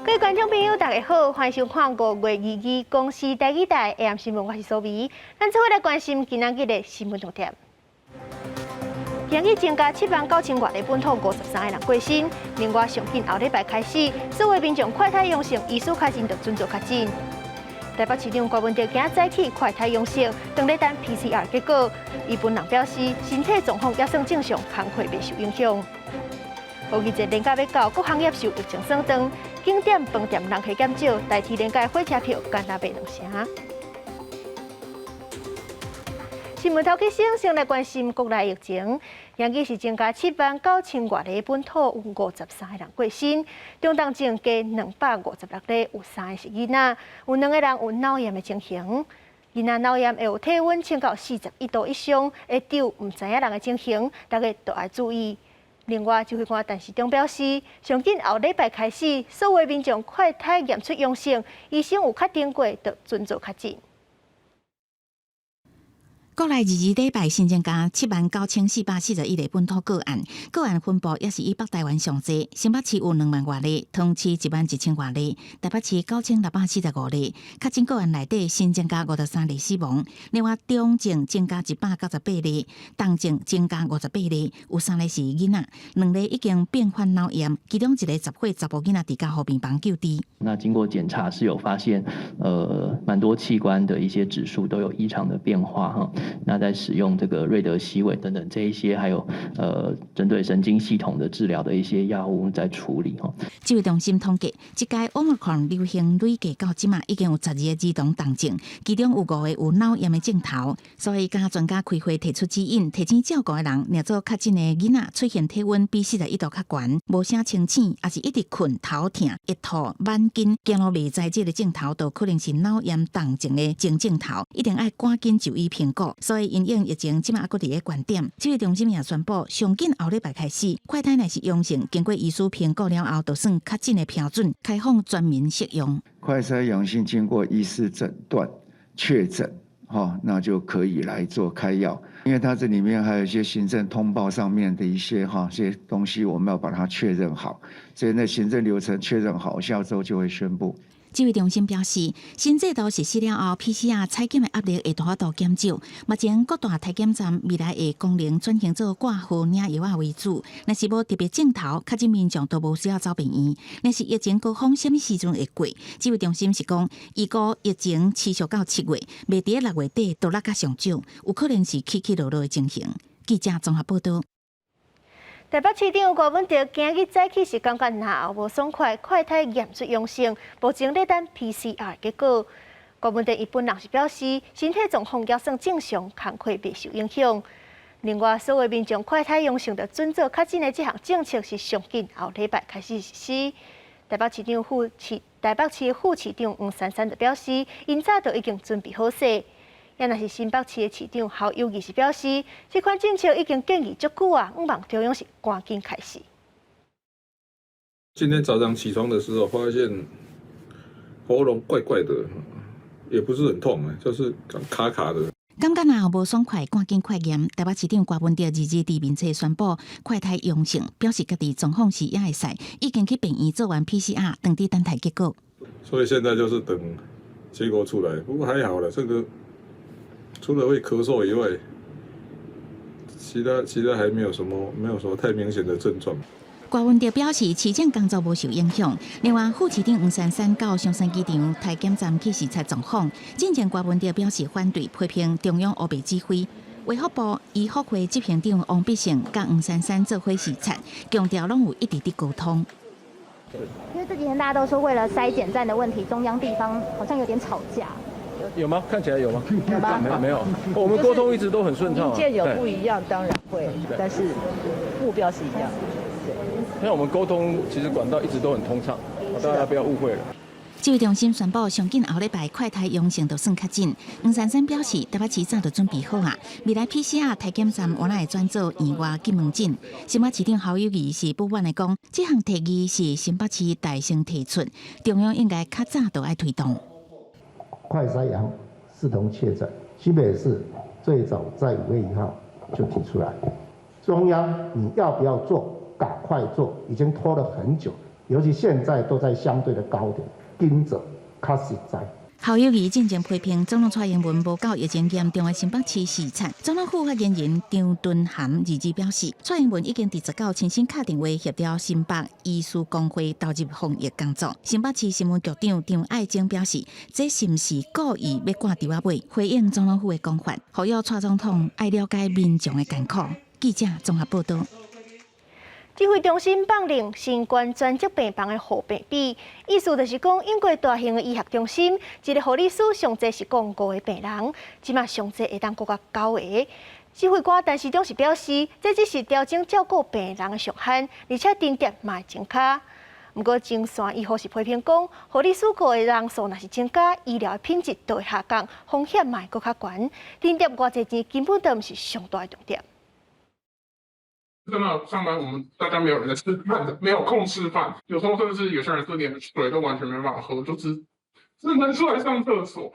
各位觀眾朋友，大家好，歡迎收看5月22公視台語台 AM 新聞，我是蘇眉。咱做伙來關心今仔日的新聞重點。今日增加7萬9千外例本土53個人過身。另外，上緊後禮拜開始，所有民眾快篩陽性，醫師確診就準做確診。台北市長柯文哲今早起快篩陽性，當咧等 PCR 結果。伊本人表示，身體狀況猶算正常，工課袂受影響。五二節連假欲到，各行業受疫情損斷，景點飯店人客減少，台鐵連假火車票干焦賣兩成。新聞頭起先，先來關心國內疫情，今日是增加7萬9千外例本土，有53個人過身，中重症加256例，有三個是囡仔，有兩個人有腦炎的情形。囡仔腦炎會有體溫升到41度以上，會丟毋知影人的情形，大家都愛注意。另外，指揮官陳時中表示，上緊後禮拜開始，所有民眾快篩驗出陽性，醫生有確定過，就準做確診。國內二二禮拜新增加79,441例本土個案，個案分布也是以北台灣上濟，新北市有2萬外例，桃園市1萬1千外例，台北市9645例。確診個案內底新增加53例死亡，另外中症增加198例，重症增加58例，有三例是囡仔，兩例已經併發腦炎，其中一個10歲查埔囡仔佇加護病房救治。那經過檢查是有發現，蠻多器官的一些指數都有異常的變化哈。那在使用這個瑞德西韋等等這一些，還有針對神經系統的治療的一些藥物在處理哈。指揮中心統計，這屆 Omicron 流行累計到這馬已經有12個兒童重症，其中有五個有腦炎的症頭，所以佮專家開會提出指引，提醒照顧的人，若做確診的囡仔出現體溫比41度較懸，無啥清醒，抑是一直睏、頭疼、會吐、挽筋、行路袂知這个症頭，都可能是腦炎重症的前症頭，一定愛趕緊就醫評估。所以因應疫情這馬猶閣佇咧懸點，指揮中心也宣布，上緊後禮拜開始，快篩若是陽性，經過醫師評估了後，就算確診的標準，開放全民適用。快篩陽性經過醫師診斷確診，哈，那就可以來做開藥。因為它這裡面還有一些行政通報上面的一些哈這些東西，我們要把它確認好，所以那行政流程確認好，下週就會宣布。指揮中心表示，新制度實施了後，PCR 採檢的壓力會大幅度減少。目前各大篩檢站未來會功能轉型做掛號領藥仔為主。若是無特別症頭，確診民眾都無需要走病院。若是疫情高峰，啥物時陣會過？指揮中心是講，預估疫情持續到7月，袂佇6月底都落較上少，有可能是起起落落的情形。記者綜合報道。台北市長柯文哲今日早起是感覺嚨喉無爽快，快篩驗出陽性，目前咧等 PCR 結果。柯文哲伊本人是表示，身體狀況猶算正常，工課袂受影響。另外，所有民眾快篩陽性就準做確診的這項政策是上緊後禮拜開始實施。台北市副市長黃珊珊就表示，𪜶早就已經準備好勢。也若是新北市的市長侯友宜是表示，這款政策已經建議足久啊，向望中央是趕緊開始。今天早上起床的時候，發現喉嚨怪怪的，也不是很痛，就是卡卡的。感覺喉無爽快，趕緊快驗。台北市長柯文哲二日佇面冊宣布快篩陽性，表示家己狀況是也會使，已經去病院做完 PCR，當佇等待結果。所以現在就是等結果出來，不過還好啦，這個。除了會咳嗽以外，其他還沒有什麼太明顯的症狀。柯文哲表示，市政工作無受影響。另外，副市長黃珊珊到松山機場篩檢站去視察狀況。進前柯文哲表示反對批評中央烏白指揮。衛福部醫福會執行長王必勝佮黃珊珊做伙視察，強調攏有一直佇溝通。因為這幾天大家都說為了篩檢站的問題，中央地方好像有點吵架。有嗎？看起來有嗎？有嗎？沒沒有，我們溝通一直都很順暢。意見有不一樣，當然會，但是目標是一樣。對。因為我們溝通其實管道一直都很通暢，大家不要誤會了。指揮中心宣布，上緊後禮拜快篩陽性就算確診。黃珊珊表示，台北市早就準備好啊，未來 PCR 篩檢站原來會轉做院外急門診。新北市長侯友宜是不滿的講，這項提議是新北市代先提出，中央應該較早就愛推動。快篩陽視同確診，新北市最早在5月1號就提出來，中央你要不要做？趕快做，已經拖了很久。尤其現在都在相對的高點，緊做較實在。侯友宜進前批評總統蔡英文無到疫情嚴重的新北市視察。總統府發言人張惇涵二日表示，蔡英文已經佇19親身敲電話協調新北醫師公會投入防疫工作。新北市新聞局長張愛貞表示，這是毋是故意欲掛豬仔尾？回應總統府的講法，呼籲蔡總統愛了解民眾的艱苦。記者綜合報導。指揮中心放令新冠專責病房的護病比，意思就是講，英國大型的醫學中心，一個護理師上濟是顧五個病人，這馬上濟會當顧到九個。指揮官陳時中是表示，這只是調整照顧病人的上限，而且津貼嘛會增加。毋過前線醫護是批評講，護理師顧的人數若是增加，醫療的品質就會下降，風險嘛會閣較懸。津貼偌濟錢根本就毋是上大的重點。真的上班，我們大家沒有人在吃飯的，沒有空吃飯。有時候甚至有些人是連水都完全沒辦法喝，就只能出來上廁所。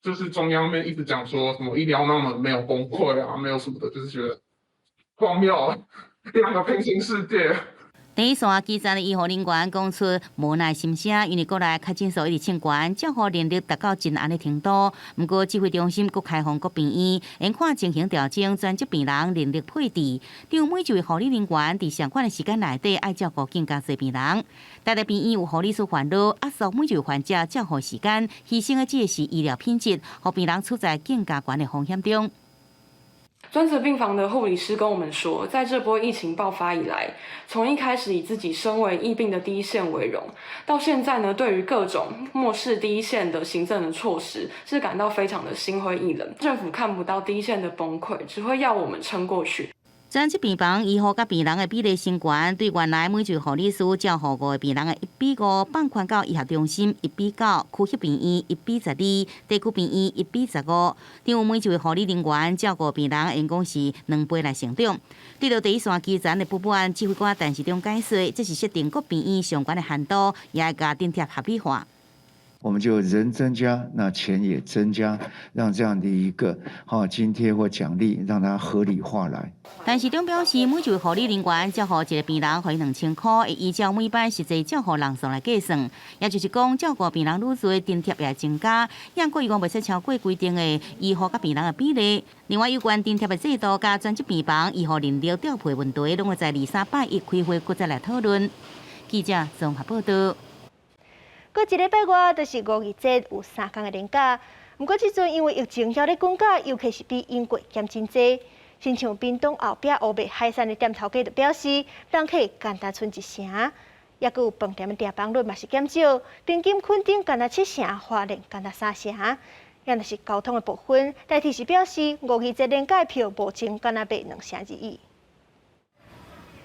就是中央面一直講說什麼醫療那麼沒有崩潰啊，沒有什麼的，就是覺得荒謬，兩個平行世界。第一線基層的醫護人員講出無奈心聲，因為國內確診數一直衝懸，照護人力達到真絚的程度。毋過指揮中心閣開放各病院，研看情形調整專職病人人力配置，讓每一位護理人員佇相款的時間內底愛照顧更加濟病人。台大病院有護理師煩惱，壓縮每一位患者照護時間，犧牲的只是醫療品質，予病人處在更加懸的風險中。專責病房的護理師跟我們說，在這波疫情爆發以來，從一開始以自己身為疫病的第一線為榮，到現在呢，對於各種漠視第一線的行政的措施，是感到非常的心灰意冷。政府看不到第一線的崩潰，只會要我們撐過去。專職病房醫護佮病人的比例升懸，對原來每一位護理師照顧五個病人的1比5，放寬到醫學中心1比9，區域病院1比12，地區病院1比15。因為每一位護理人員照顧病人，應該是2倍來成長。對著第一線基層的不滿，指揮官陳時中解釋，這是設定各病院相關的限度，也會共津貼合理化。我們就人增加，那錢也增加，讓這樣的一個津貼或獎勵，讓它合理化來。陳時中表示，每一位護理人員照顧一個病人，予伊2000塊，會依照每班實際照顧人數來計算。也就是講，照顧病人愈濟，津貼也會增加。毋過伊講袂使超過規定的醫護佮病人的比例。另外，有關津貼的制度佮專職病房醫護人力調配問題，攏會在二三拜一開會，閣再來討論。記者綜合報導。過一禮拜外，就是五二節，有3工的連假。毋過這陣因為疫情遐咧滾價，遊客是比英國減真濟。親像屏東後壁烏麥海產的店頭家就表示，人客干焦賰一成，抑閣有飯店的訂房率嘛是減少，平均墾丁干焦七成，花蓮干焦三成。抑若是交通的部分，台鐵是表示五二節連假票目前干焦賣2成而已。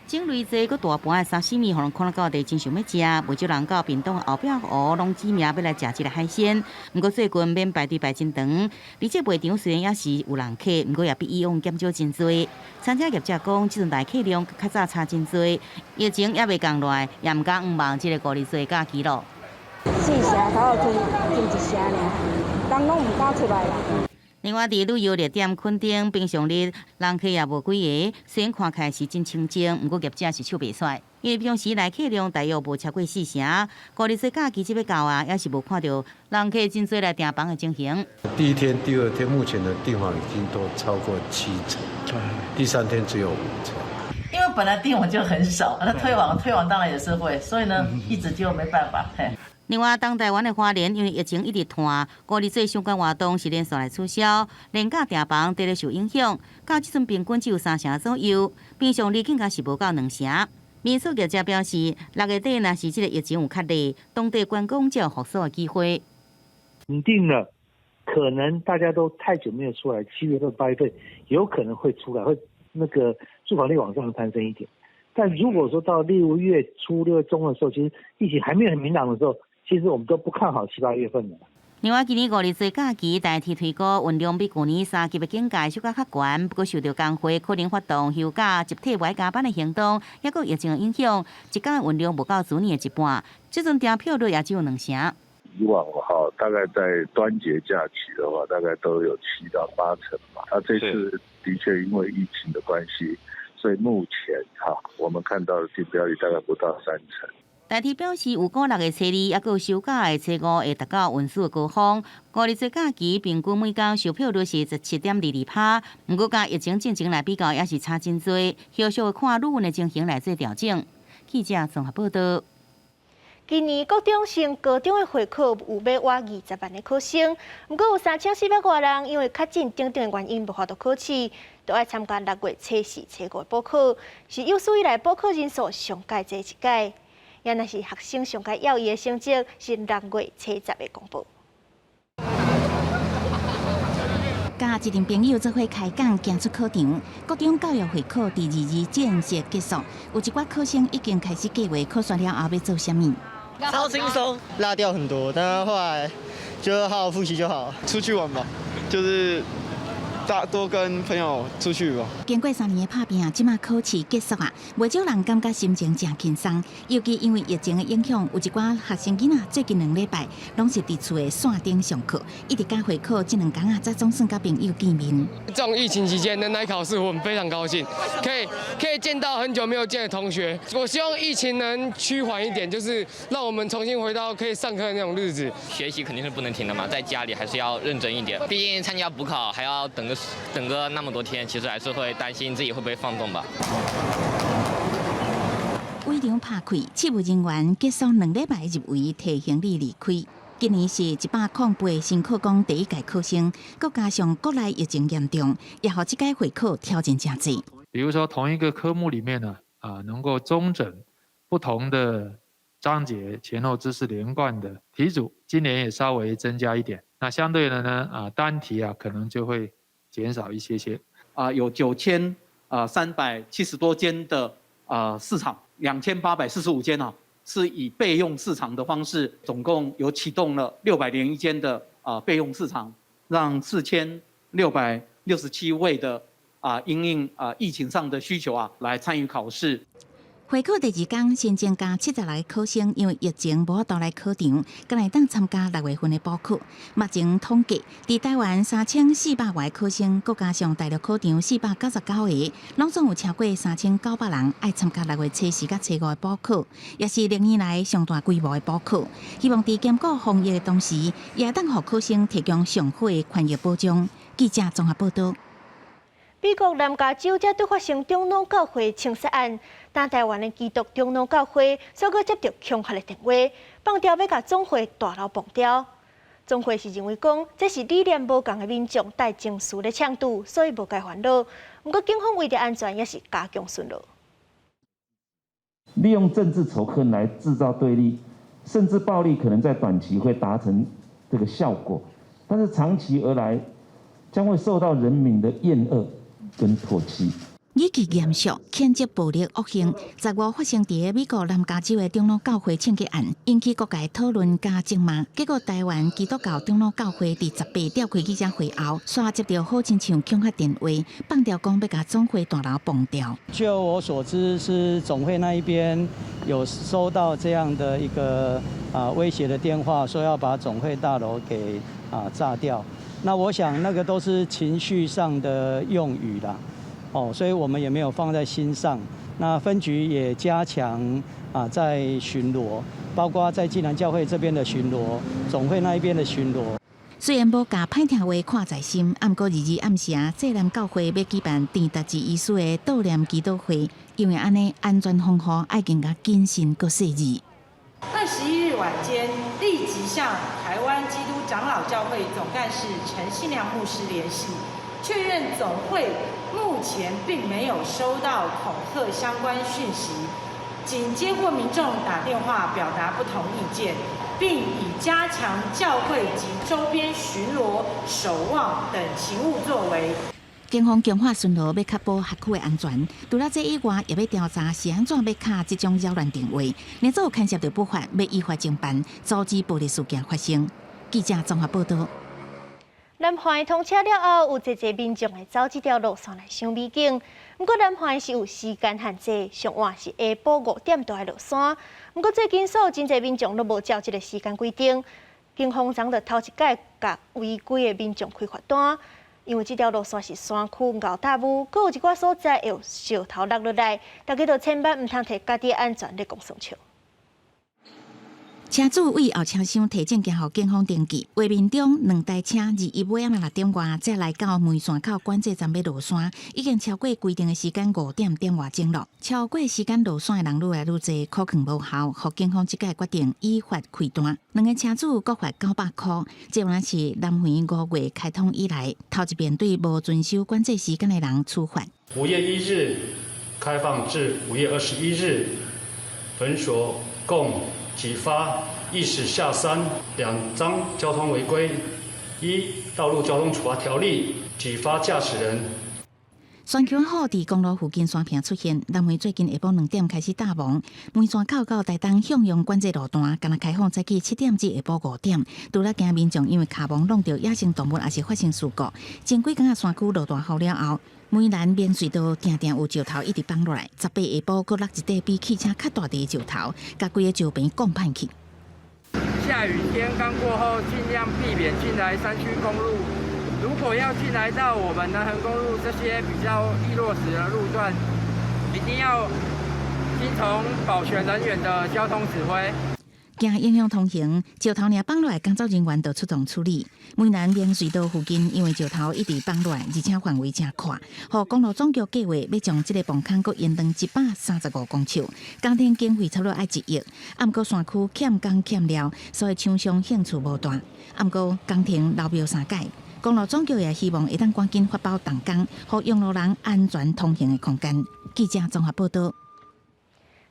種類濟、閣大盤的沙西米，予人看了到底真想欲食。袂少人到屏東的後壁湖，攏指名欲來食這个海鮮。毋過最近免排隊排真長，而且賣場雖然也是有人客，毋過也比以往減少真濟。餐廳業者講，這陣來客量較早差真濟，疫情猶未降落來，也毋敢向望這个五二節假期咯。四成，頭仔賰一成爾，人攏毋敢出來啦。另外，佇旅遊熱點墾丁，平常日人客也無幾个，雖然看起來是真清靜，毋過業者是笑袂出來。因為平常時來客量大約無超過四成，五二節假期這欲到啊，也是無看著人客真濟來訂房的情形。第一天、第二天，目前的訂房已經都超過七成，第三天只有5成。因為本來訂房就很少，那退房退房當然也是會，所以呢，一直就沒辦法。另外，東台灣的花蓮因為疫情一直拖，五二節相關活動是連續來取消，連假訂房佇咧受影響。到這陣平均只有三成左右，平常日更加是無夠2成。民宿業者表示，6月底若是這个疫情有較熱，當地觀光才有復甦的機會。穩定了，可能大家都太久沒有出來，7月份、8月份有可能會出來，會那個住房率往上攀升一點。但如果說到6月初、6月中的時候，其實疫情還沒有很明朗的時候，其實我們都不看好七八月份的。另外，今年五二節假期，台鐵推估運量比舊年三級的警戒小可較懸，不過受著工會可能發動休假、集體無愛加班的行動，抑閣疫情的影響，一工運量無夠去年的一半，這陣訂票率也只有2成。以往哈，大概在端節假期的話，大概都有7到8成嘛。那這次的確因為疫情的關係，所以目前哈，我們看到的訂票率大概不到3成。台鐵表示，有鼓六月初二，抑閣有收假的初五會達到運輸的高峰。五日節假期平均每工售票率是17.22%，毋過佮疫情進前來比較，也是差真濟。後續會看旅運的情形來做調整。記者綜合報道。今年國中升高中的會考有欲倚20萬个考生，毋過有3400外人因為確診等等的原因無法度考試，都愛參加六月初四、初五補考，是有史以來補考人數上蓋濟一屆。也若是學生上蓋耀異的成績，是六月初十的公布。佮一陣朋友做伙開講，行出考場。國中教育會考佇二二正式結束，有一寡考生已經開始計劃考煞了後欲做啥物。超輕鬆，落掉很多，但是後來就好好複習就好。出去玩吧，就是大多跟朋友出去吧。經過3年的拍拚，這馬考試結束啊，袂少人感覺心情誠輕鬆。尤其因為疫情的影響，有一寡學生囡仔最近2禮拜攏是佇厝的線頂上課，一直到會考這兩工啊，才總算佮朋友見面。這種疫情期間能來考試，我們非常高興，可以見到很久沒有見的同學。我希望疫情能趨緩一點，就是讓我們重新回到可以上課的那種日子。學習肯定是不能停的嘛，在家裡還是要認真一點，畢竟參加補考還要等個那麼多天，其實還是會擔心自己會不會放縱吧。圍場拍開，試務人員結束2禮拜入圍，提行李離開。今年是108新課綱第一屆考生，閣加上國內疫情嚴重，也予這屆會考挑戰誠濟。比如說同一個科目裡面呢，啊，能夠綜整不同的章節前後知識連貫的題組，今年也稍微增加一點。那相對的呢，啊，單題啊，可能就會減少一些些。啊，有9370多間的試場，2845間啊，是以備用試場的方式，總共有啟動了601間的備用試場，讓4667位的因應疫情上的需求啊，來參與考試。會考第二工，新增加76個考生，因為疫情無法度來考場，閣會當參加六月份的補考。目前統計，佇台灣3400外個考生，閣加上大陸考場499個，攏總有超過3900人愛參加六月初四佮初五的補考，也是歷年來上大規模的補考。希望佇兼顧防疫的同時，也會當予考生提供上好的權益保障。記者綜合報道。美國南加州才拄發生長老教會槍殺案，但台灣的基督長老教會煞閣接著恐嚇的電話，放調欲共總會大樓磅掉。總會是認為講，這是理念無仝的民眾帶情緒咧搶堵，所以無該煩惱。毋過警方為著安全，也是加強巡邏。利用政治仇恨來製造對立，甚至暴力，可能在短期會達成這個效果，但是長期而來，將會受到人民的厭惡跟唾棄。語氣嚴肅，譴責暴力惡行。15發生佇美國南加州的長老教會槍擊案，引起各界討論佮責罵。結果，台灣基督教長老教會佇18召開記者會後，煞接著好親像恐嚇電話，放調講欲共總會大樓磅掉。就我所知，是總會那一邊有收到這樣的一個威脅的電話，說要把總會大樓給炸掉。那我想那個都是情緒上的用語啦。哦，所以我們也沒有放在心上。那分局也加強在巡邏，包括在濟南教會這邊的巡邏，總會那一邊的巡邏。雖然無共歹聽話看在心，毋過22暗時啊，濟南教會欲舉辦鄭達志醫師的悼念祈禱會，因為按呢安全防護愛更加謹慎閣細緻。 21日晚間，立即向台灣基督長老教會總幹事陳信良牧師聯繫，確認總會目前並沒有收到恐嚇相關訊息，僅接獲民眾打電話表達不同意見，並已加強教會及周邊巡邏、守望等勤務作為。警方強化巡邏，欲確保學區的安全。除了這以外，也欲調查是按怎欲敲這種擾亂電話。若做有牽涉著不法，欲依法偵辦，阻止暴力事件發生。記者綜合報道。南環通車了後，有濟濟民眾會走這條路線來賞美景。毋過南環是有時間限制，上晚是下晡5點就愛落山。毋過最近所有真濟民眾攏無照這個時間規定，警方昨就頭一擺共違規的民眾開罰單。因為這條路線是山區𠢕大霧，閣有一寡所在會有石頭落落來，大家都千萬毋通提家己安全來講耍笑。車主對後車廂提證交予警方登記。畫面中兩台車21尾仔6點外才來到梅山口管制站欲落山，已經超過規定的時間5點點外鐘囉。超過時間落山的人愈來愈濟，考卷無效，予警方這擺決定依法開單。兩个車主各罰900箍。這原來是南迴5月開通以來，頭一遍對無遵守管制時間的人處罰。 5月1日開放至5月21日，本所共舉發意識下山兩張交通違規，依道路交通處罰條例舉發駕駛人。山丘雨佇公路附近山坪出現，南迴最近下晡2點開始大霧，梅山口到台東向陽管制路段，敢若開放早起7點至下晡5點，除了驚民眾因為跤毛弄著野生動物，抑是發生事故。前幾工仔山區落大雨了後，梅蘭明隧道定定有石頭一直放落來，18下晡閣落一塊比汽車較大塊的石頭，共規个石棚摃歹去。下雨天剛過後，盡量避免進來山區公路。如果要進來到我們南橫公路這些比較易落石的路段，一定要聽從保全人員的交通指揮。驚影響通行，石頭爾放落來，工作人員就出動處理。梅蘭明隧道附近，因為石頭一直放落來，而且範圍誠闊，予公路總局計劃欲將這个磅空閣延長135公尺，工程經費差不多愛1億。啊，毋過山區欠工欠料，所以廠商興趣無大。啊，毋過工程流標三擺，公路總局也希望會當趕緊發包動工，予用路人安全通行的空間。記者綜合報導。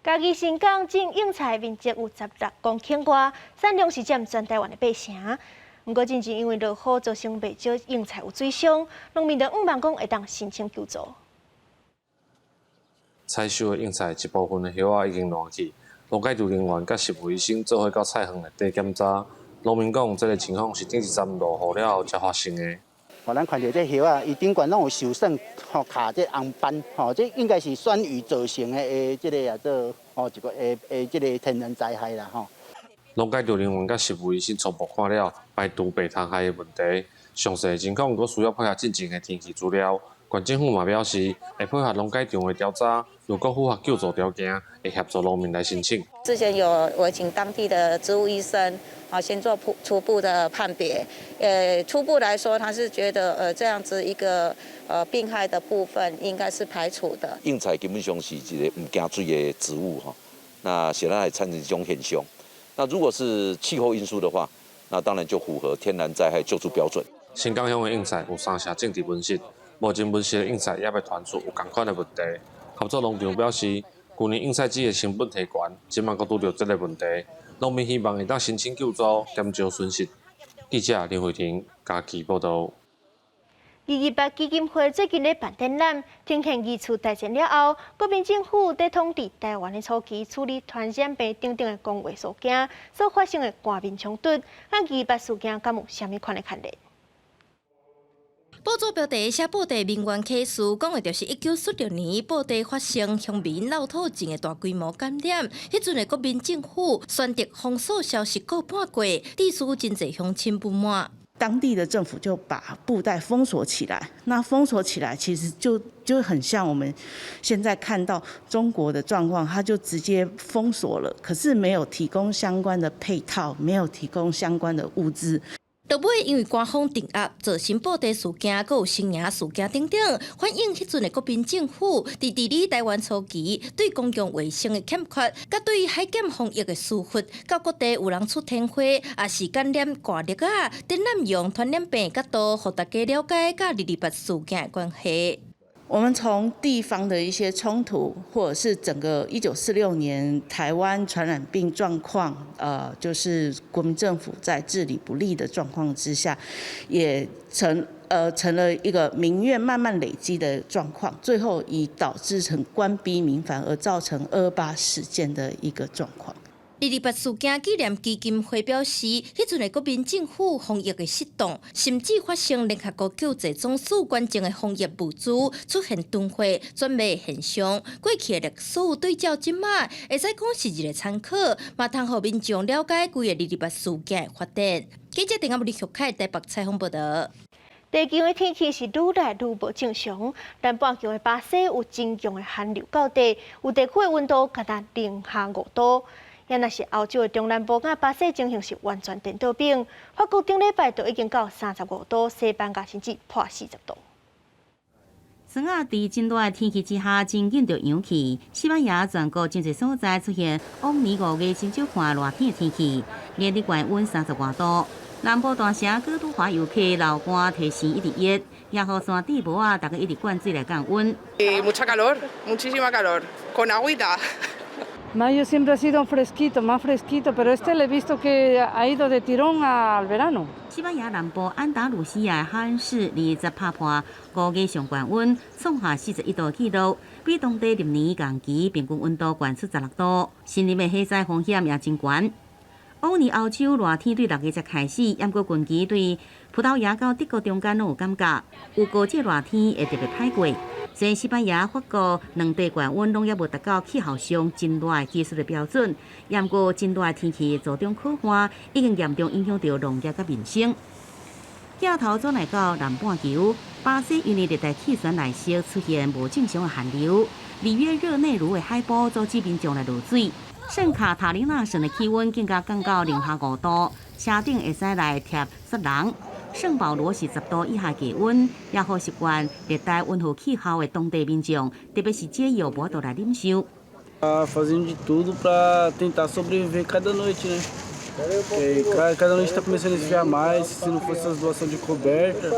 嘉義新港種莺菜面積有16公頃外，產量是佔全台灣的八成。毋過，進前因為落雨造成袂少莺菜有水傷，農民就向望講會當申請救助。採收的莺菜一部分的葉仔已經爛去，農改場人員佮食物醫生做伙到菜園內底檢查。農民講，這个情況是頂一站落雨了後才發生的。予咱看著這葉仔，伊頂懸攏有受損，吼卡這紅斑，吼這應該是酸雨造成的，的這个啊做吼一個的的這个天然災害啦，吼。農改場人員佮食物醫生初步看了，排除白蟲害的問題，詳細情況閣需要配合進前的天氣資料。縣政府嘛表示，會配合農改場的調查，如果符合救助條件，會協助農民來申請。之前有我請當地的植物醫生啊，先做初步的判別。初步來說，他是覺得這樣子一個病害的部分應該是排除的。莺菜基本上是一个毋驚水的植物哈，那顯然會產生這種現象。那如果是氣候因素的話，那當然就符合天然災害救助標準。新港鄉的莺菜有三成種佇溫室，目前溫室的莺菜猶未傳出有仝款的問題。合作農場表示，舊年莺菜籽的成本提懸，這擺閣拄著這个問題，農民希望會當申請救助，減少損失。記者林慧婷嘉義報導。 228基金會最近咧辦展覽，呈現二次大戰了後，國民政府佇統治臺灣的初期處理傳染病等等的公衛事件所發生的官民衝突，佮228事件敢有啥物款的牽連？報紙標題寫布袋民怨啟事，講的就是1946年布袋發生鄉民落吐症的大規模感染。彼陣的國民政府選擇封鎖消息過半過，致使真濟鄉親不滿。當地的政府就把布袋封鎖起來，那封鎖起來其實就很像我們現在看到中國的狀況，他就直接封鎖了，可是沒有提供相關的配套，沒有提供相關的物資。到尾因為官方鎮壓，造成布袋事件、閣有新營事件等等，反映彼陣的國民政府佇治理臺灣初期對公共衛生的欠缺，佮對海檢防疫的疏忽，到各地有人出天花，抑是感染掛曆仔，展覽用傳染病角度，予大家了解佮228事件的關係。我們從地方的一些衝突，或者是整個1946年台灣傳染病狀況，就是國民政府在治理不力的狀況之下，也成了一個民怨慢慢累積的狀況，最後以導致成官逼民反而造成228事件的一個狀況。 228事件紀念基金會表示，彼陣的國民政府防疫的失當，甚至發生聯合國救濟總署捐贈的防疫物資出現囤貨、轉賣現象。過去的歷史對照這馬，會使講是一個參考，嘛通予民眾了解規个228事件的發展。記者鄭阿李玉凱台北採訪報導。地球的天氣是愈來愈無正常，南半球的巴西有真強的寒流到底，有地區的溫度高達零下5度。也若是歐洲的中南部佮巴西情形是完全顛倒反。法國頂禮拜就已經到35度，西班牙甚至破40度。霜仔佇真熱的天氣之下，真緊就揚起。西班牙全國真濟所在出現往年5月真少看熱天的天氣，連日高溫三十外度。南部大城哥都華遊客流汗提升一直熱，野雨傘戴帽仔，逐家一直灌水來降溫。 Mucha calor, muchísima calor, con agüita. Mayo siempre ha sido fresquito, más fresquito, pero este le he visto que ha ido de tirón al verano. 西班牙南部安達魯西亞哈恩市20拍破5月上懸溫，創下41度紀錄，比當地歷年同期平均溫度懸出16度。森林的火災風險也真懸。往年歐洲熱天對6月才開始，毋過近期對葡萄牙到德國中間攏有感覺，有過這熱天會特別歹過。雖然西班牙、法國兩地懸溫攏猶無達到氣候上真熱的技術的標準，毋過真熱的天氣造成苦旱，已經嚴重影響著農業佮民生。鏡頭轉來到南半球，巴西因為熱帶氣旋來襲出現無正常的寒流，里約熱內盧的海埔阻止民眾來落水。聖卡塔琳娜省的氣溫更加降到零下5度，車頂會使來貼雪人。聖保羅是10度以下低溫，也予習慣熱帶溫和氣候的當地民眾，特別是解藥無法度來忍受。 Tá fazendo de tudo para tentar sobreviver cada noite, né? Porque cada noite está começando a esfriar mais, se não fosse as doações de coberta.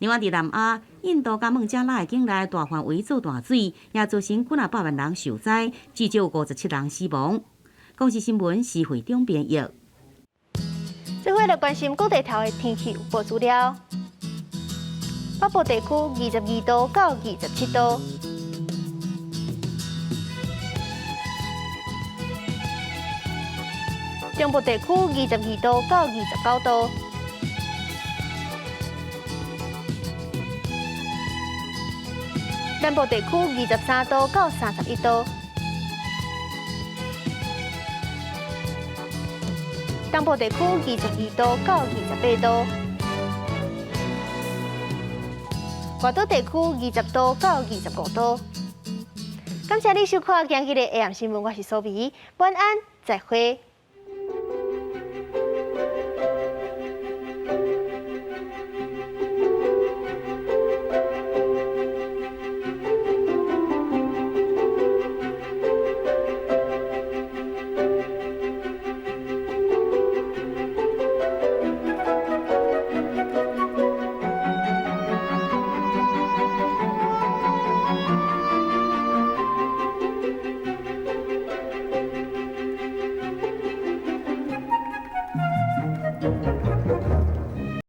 另外，佇南亞、印度佮孟加拉的境內大範圍做大水，也造成幾若百萬人受災，至少57人死亡。公視新聞施惠中編譯。最後來關心各地頭的天氣預報資料。北部地區22度到27度。中部地區22度到29度。南部地區23度到31度。東部地區22度到28度。外島地區20度到25度。感謝你收看今日的 AM 新聞，我是蘇美，晚安，再會。